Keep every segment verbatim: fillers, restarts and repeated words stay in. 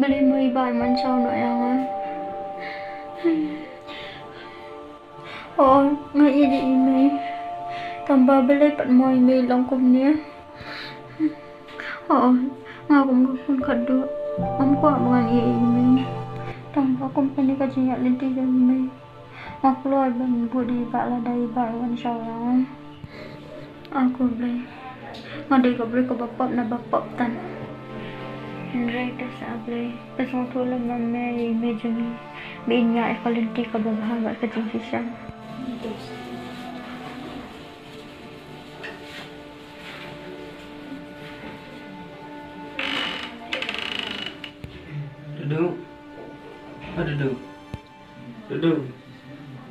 Balei mo i Bah i mynshuwa noh ïa nga? Oh, nga ïeit ïa i mei. Tang ba balei pat mo i mei long kumne? Oh, nga kum ka khun khatduh, ngam kwah ba ngan ïeit ïa i mei. Tang ba kum kane ka jingïaid lynti jong i mei, nga kloi ban bud ïa i Bah lada i Bah i wan shaw ïa nga. A ko Blei, nga dei ka briew kaba pop na ba pop tan. Hynrei to sa Blei, pynsngewthuh lem ma me ïa i mei jong ngi, ba in ïaid ïa ka lynti kaba bha bad ka jingshisha. Dudu. Oh, Dudu. Dudu.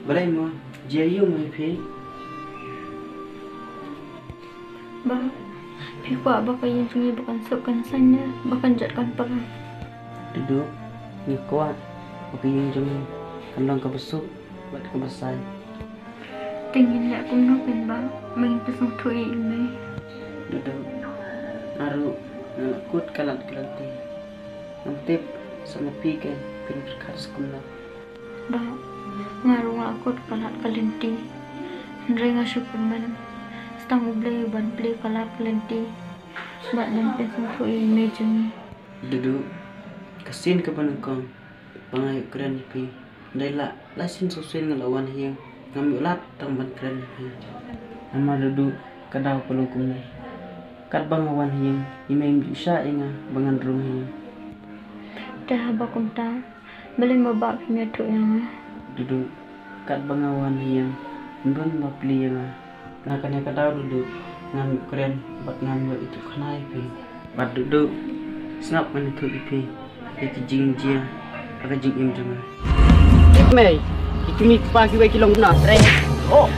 Balei mo? Jia ïu mo phi? Bah, phi kwah ba ka ïing jong ngi ba kan suk kan saiñ ne ba kan jot kan pra? Dudu, ngi kwah ba ka ïing jong ngi kan long kaba suk bad kaba saiñ. Te ngin leh kumno phin Bah, ba ngin pynsngewthuh ïa i mei? Dudu, nga ruh nga la kut ka lad ka lynti. Ngam tip sa ma phi kein phin pyrkhat sa kumno. Bah, nga ruh nga la kut ka lad ka lynti. Hynrei nga shu kyrmen sa tang U Blei u ban plie ka lad ka lynti bad ban pynsngewthuh ïa i mei jong ngi. Dudu, ka sien kaba nyngkong ba nga ïoh kren ïa phi, dei la lai sien saw sien nga la wan ha ïing, ngam ïoh lad tang ban kren ïa phi. Namar Dudu, ka daw ka long kumne. Katba nga wan ha ïing, i mei im ju shah ïa nga ba ngan rung ha ïing. Te haba kumta, balei mo Bah phim ïathuh ïa nga? Dudu, katba nga wan ha ïing, ym don ba plie ïa nga. Na kane ka daw Dudu, ngam ïoh kren bad ngam ïoh ithuh khana ïa phi. Bad Dudu, sngap ngan ïathuh ïa phi ïa ki jingjia ha ka jingim jong nga. Mei, ki kmie ki kpa kiwei ki long kumno? Re. Oh.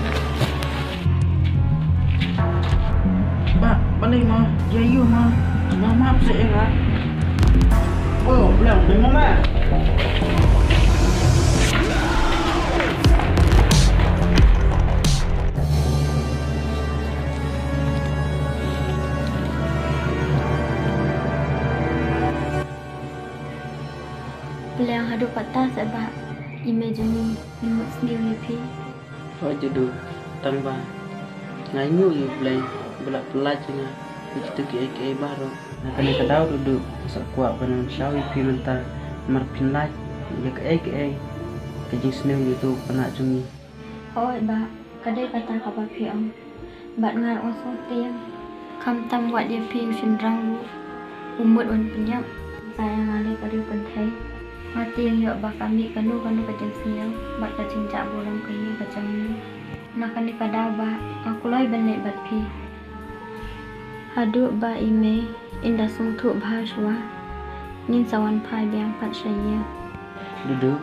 Bah, balei mo? Jia ïu mo? Mo map se ïa nga. Oh, bilang, bilang mo ma. Pylliang haduh katta seh Bah, i mei jong ngi in mut sniew ïa phi. Hooid Dudu, tang ba nga ainguh ïa U Blei ba u la pyllait ïa nga ïa kito kiei kiei baroh. Na kane ka daw Dudu, nga sa kwah ban wan shaw ïa phi mynta, namar phin lait ïa kaei kaei ka jingsniew ïa uto u khynnah jong ngi. Hooid Bah, ka dei kata kaba phi ong. Bad nga ruh nga sngewtieng. Khamtam wat ïa phi, u shynrang ruh u mut ban pynïap. Sa ïa nga lei ka riew kynthei. Nga tieng ïoh ba ka mih kano kano ka jingsniew bad ka jingjah burom ka ïing ka jong ngi. Na kane ka daw Bah, nga kloi ban leit bad phi. Haduh ba i mei in da sngewthuh bha shuwa, ngin sa wan phai biang pat sha ïing. Dudu,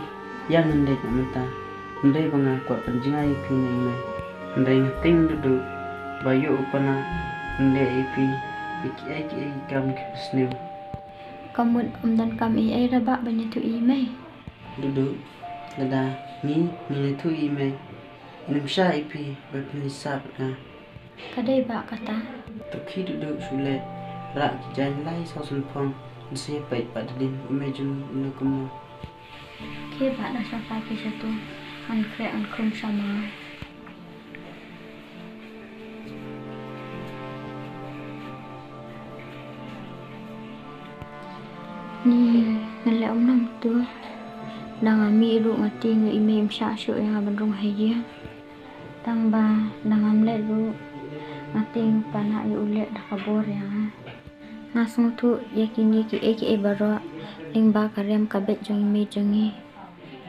ïa ngin leit na mynta. Ym dei ba nga kwah pynjngai ïa phi ne i mei. Hynrei nga tieng Dudu ba ïoh u khynnah ym leh ïa phi ïa kiei kiei ki kam kiba sniew. Ka mut ym donkam ei ei re Bah ban ïathuh ïa i mei. Dudu, lada ngi ngin ïathuh ïa i mei, in ym shah ïa phi ba phin leit sah bad nga. Ka dei Bah kata. To khie Dudu shu leit rah ki jaiñ lai saw san phong, ngin sa ïa peit pat hadien i mei jong ngi in long kumno. Khie Bah, nang shong phai phi sha tu, ngan khreh ngan khum sha ma. Ni, ngan leh kumno mynta? Da nga mih ruh nga tieng ïoh i mei im shah shuh ïa nga ban rung ha ïing. Tang ba da ngam leit ruh nga tieng u khynnah ïoh u leh da ka bor ïa nga. Nga sngewthuh ïa kine kiei kiei baroh lyngba ka rem ka beit jong i mei jong ngi,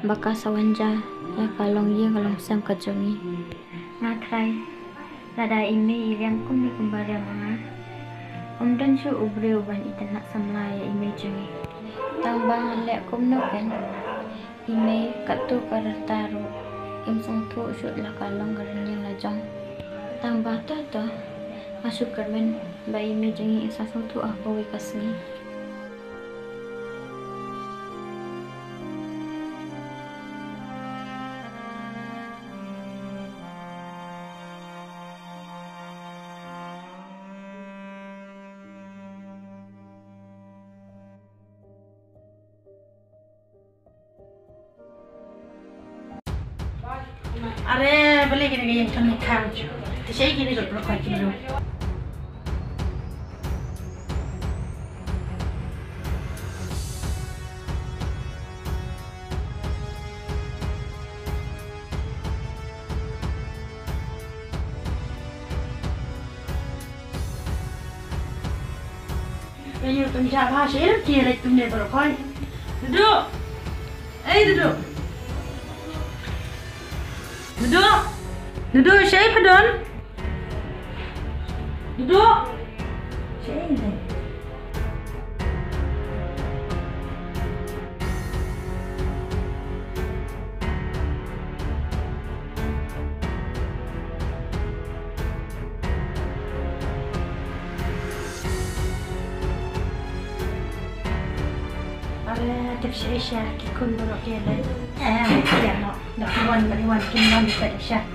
ba ka sa wan jia ïa ka longïing ka longsem ka jong ngi. Nga tharai lada i mei i rem kumne kumba rem ma nga, ym don shuh u briew ban itynnad samla ïa i mei jong ngi. Tang ba ngan leh kumno kein? I mei katto ka rta ruh im sngewthuh shuh la ka long ka rynïeng la jong. Tang ba to to, nga shu kyrmen ba i mei jong ngi in sa sngewthuh ha kawei ka sngi. Lei kine ki ïeng tang ïa khang ju. Te shaei kine ki brok ki brok. Ayo, tang ja ba shi, eh, ki lei tum ne ba khoi. Dudu. Ei, Dudu. Dudu. Dudu, shaei pha don? Dudu. Shaei ne? Are, tip shaei sha ki khun baroh ki lei. Eh, ïa no. Dak wan, wan, kin wan, dak sha.